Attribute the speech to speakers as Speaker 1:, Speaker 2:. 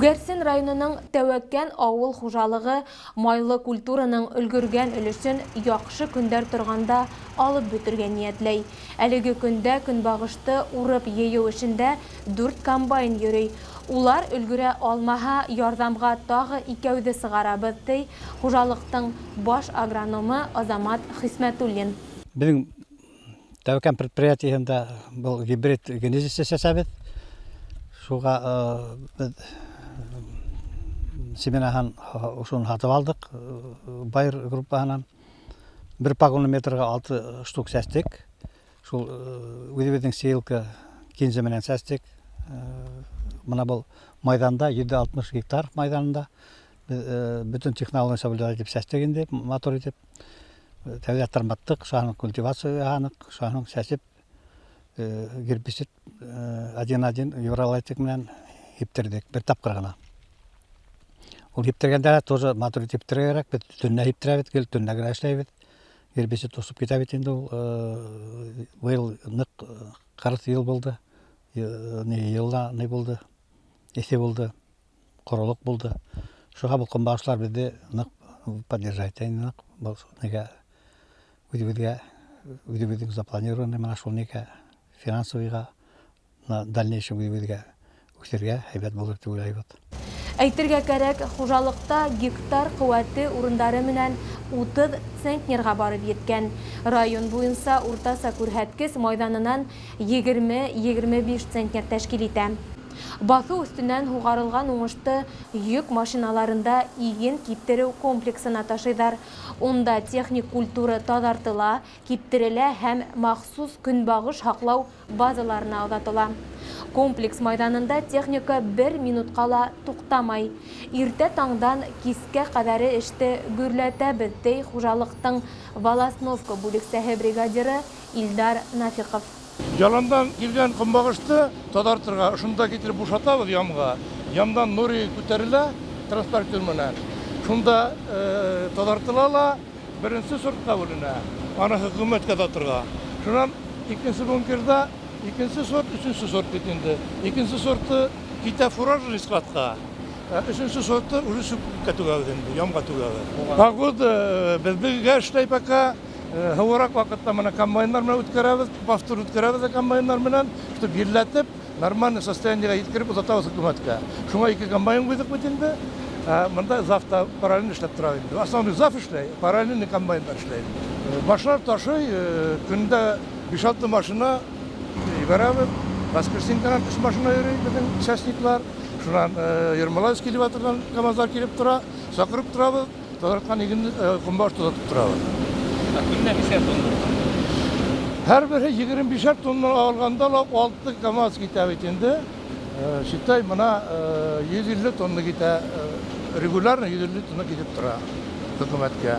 Speaker 1: Күгәрсен районының Тәвәккән авыл хуҗалыгы майлы культураның өлгергән өлешен яхшы көндәр торганда алып бөтергә ниятләй. Әлеге көндә көнбагышты урып-йыю эшендә дүрт комбайн йөри. Улар өлгерә алмаһа, ярҙамға тағы икәүҙе сығарабыҙ, ти хужалыҡтың баш агрономы Азамат Хисмәтуллин.
Speaker 2: Беҙҙең Тәүәкән предприятиеһында был гибрид Генезис сәсәбеҙ. Шуға беҙ семенаһын ошоно һатып алдыҡ Байер группаһынан. Бер погонометрға алты штук сәстек. Шул үҙебеҙҙең сеялка Кинза менән сәстек. Мына был майҙанда 160 гектар майҙанында беҙ бөтөн технология соблюдать итеп сәстек инде, матур итеп. Тәүҙә тырматтыҡ, шаһын культивация яһаныҡ, шаһын сәсеп гербицид 1-1 Евролайтик менән һиптерҙек бер тапҡыр ғына. Ул һиптергәндә тоже матур итеп һиптерергә кәрәк, беҙ төнлә һиптерәбеҙ, гел төнлә генә эшләйбеҙ. Гербицид осоп китә бит инде ул. Быйыл ныҡ ҡырыҫ йыл булды. Ни йылда ни булды, эҫе булды, ҡоролоҡ булды. Шуға был көнбағышлар беҙҙе ныҡ поддержать итә инде, ныҡ был нигә үҙебеҙгә үҙебеҙҙең запланированный мына шул нигә финансовыйға на дальнейшем үҙебеҙгә үҫергә һәйбәт булыр тип уйлайбыҙ.
Speaker 1: Әйтергә кәрәк, хужалыҡта гектар ҡеүәте урындары менән 30 центнерға барып еткән. Район буйынса уртаса күрһәткес майҙанынан 20-25 центнер тәшкил итә. Баҫыу өҫтөнән һуғарылған уңышты йөк машиналарында иген киптереү комплексына ташыйҙар. Унда техник культура таҙартыла, киптерелә һәм махсус көнбағыш һаҡлау базаларына оҙатыла. Комплекс майҙанында техника бер минутҡа ла туҡтамай. Иртә таңдан кискә ҡәҙәре эште гөрләтәбеҙ, ти хужалыҡтың Волосновка бүлексәһе бригадиры Илдар Нафиҡов.
Speaker 3: Яландан килгән көнбагышты таҙартырға ошонда китереп бушатабыҙ ямға. Ямдан нури күтәрелә транспортер менән. Шунда таҙартыла ла беренсе сортҡа бүленә. Аны хөкүмәткә оҙатырға. Шунан икенсе бункерҙа икенсе сорт, өсөнсө сорт бит инде. Икенсе сорты китә фуражный складҡа. Өсөнсө сорты уже сүпкә түгәбеҙ инде, ямға түгәбеҙ. Погода беҙгә эшләй пока. Һыуыраҡ ваҡытта мына комбайндар менән үткәрәбеҙ, повтор үткәрәбеҙ ҙә комбайндар менән, чтобы ерләтеп, нормальный состояниеға еткереп оҙатабыҙ хөкүмәткә. Шуңа ике комбайн ҡуйҙыҡ бит инде. Мында зав та параллельно эшләп тора инде. Основной зав эшләй, параллельный комбайндар эшләй. Машиналар ташый, көндә 5-6 машина ебәрәбеҙ. Воскресенканан өс машина йөрөй беҙҙең частниклар. Шунан Ермолаевский элеваторҙан КАМАЗлар килеп тора, саҡырып торабыҙ. Таҙартҡан игенне көнбағыш таҙартып торабыҙ.
Speaker 4: Ә көненә нисә тонна?
Speaker 3: Һәр береһе 25 тонна алғанда ла 6 КАМАЗ китә бит инде. Считай, мына 150 тонна китә, регулярно 150 тонна китеп тора хөкүмәткә.